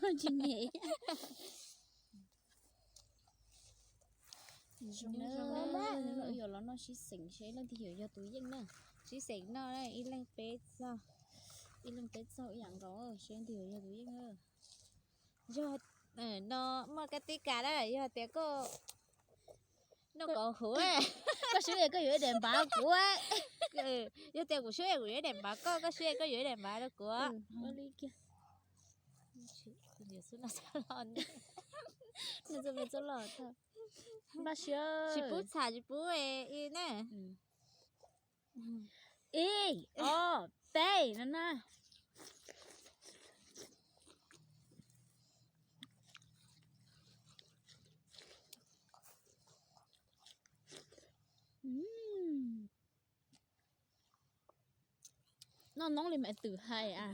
Tsis nyem. Zoo na, wb yuav los noj sib xeem seb leej twg yuav yog tus yeej na. Sib xeem noj, ib leeg peb txog, ib leeg peb txog ib yam nkaus seb leej twg yuav yog tus yeej. Yog no muaj kab tib kas na, yog tias koj noj kom huv, koj swb koj yuav ib daim npav rau kuv. Yog tias kuv swb kuv yuav ib daim npav koj, koj swb koj yuav ib daim npav rau kuv. Tsis pub txham tsis pub i na. Ib, ob, peb no na. Noj noob li Maiv Twm hais a.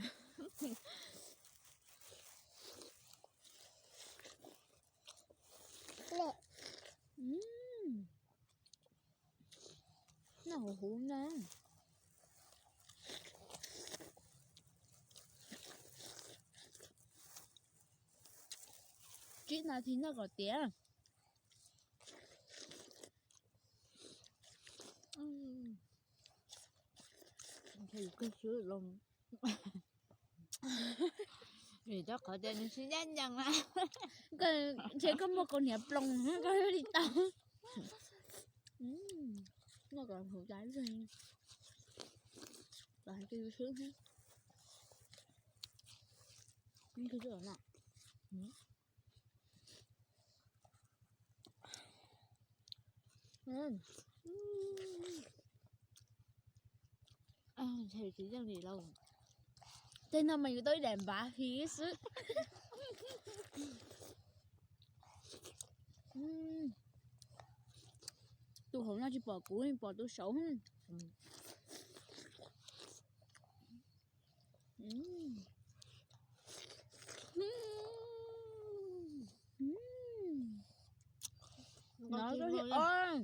Noj huv huv na. Tsib nas this noj kom tiav. Yus kawg swb los, vim rau qhov tias nws tsis ncaj ncees na. Ntshe koj muaj kaus hniav ploos koj thiaj li tau. Noj kom huv tas, los hais tias yus swb thiab. Ntshe tsis yeej li lauj. Tej no mas yus tau ib daim npav fiv xwb. Tus hauv no tsis pom kuv, pom tus saud. No rau li os.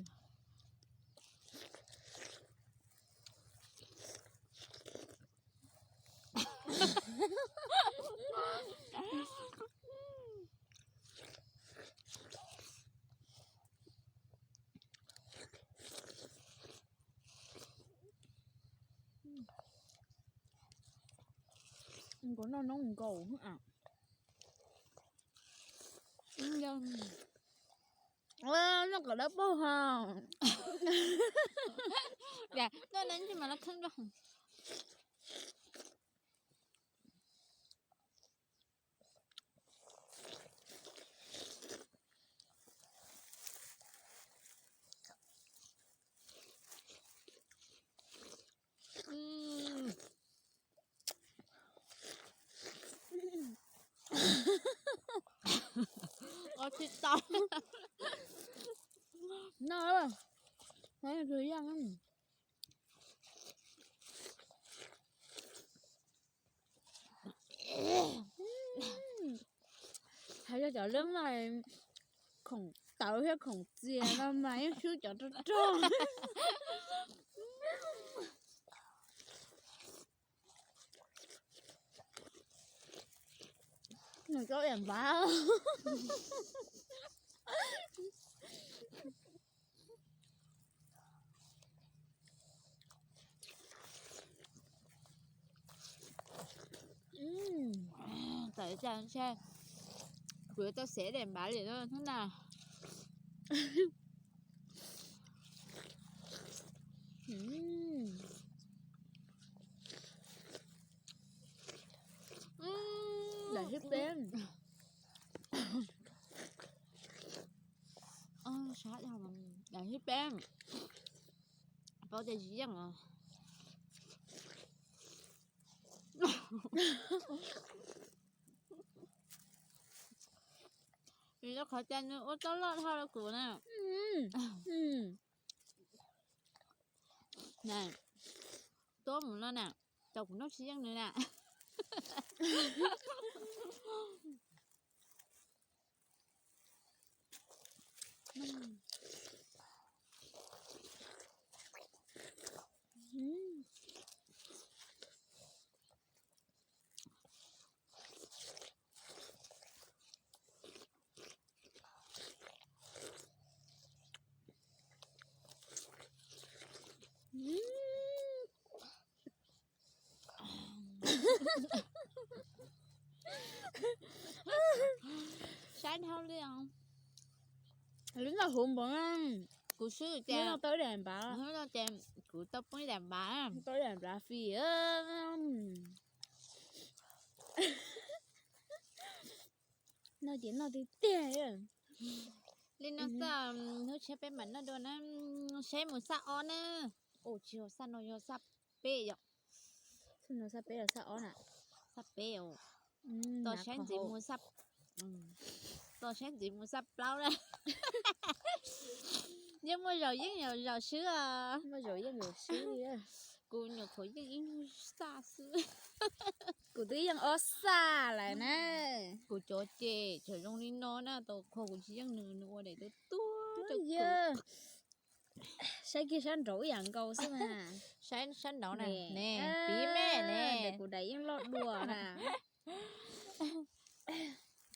Nkaus noj noob nkaus. Noj kom dawb paug ho. Noj noob tsis mas lab kheeb dua. Ua tsis tau. No, no tus yaj. Hais yog cov lab mas khoom tawv thiab khoom txias no mas yeej swb cov rog rog. Nws tau iam npav. Tawm ib tag ntshe kuv yuav tau xev daim npav li no thiab na. Daim thib peb. Sab dhau, daim thib peb. Paub tias tsis yeej os. Vim rau qhov tias nws ua tau loj dhau rau kuv na. Tuab mus no na, tau kuv noj tsis yeej nws na. Saib dhau li os. Lub no huv npaum no. Kuv swb ces noj tau ib daim npav. Ces kuv tau poob ib daim npav. Tau ib daim npav free. Noj ces noj tiag tiag. Li no xwb, hnub tshiab peb mam noj dua na. Saib mus xab ob na. Ua tsis yog xab no, yog xab peb yom. Xab no xab peb los xab ob na? Xab peb os. Tos saib ntxiv mus xab, tos saib ntxiv mus xab plaub na. Yeej muaj zaus yeej zaus swb os. Muaj zaus yeej zaus swb. Kuv nyuam qhuav yeej ib xab xwb. Kuv twb yeej ob xab lawm na. Kuv cov ces tseem zoo li no na, tau qhua kuv tsis yeej nws, nws ua daim tuab tuab. Saib kiag sab nraud ib yam nkaus xwb na. Saib sab nraud na, ne, piv me ne. Kuv daim yeej loj dua na.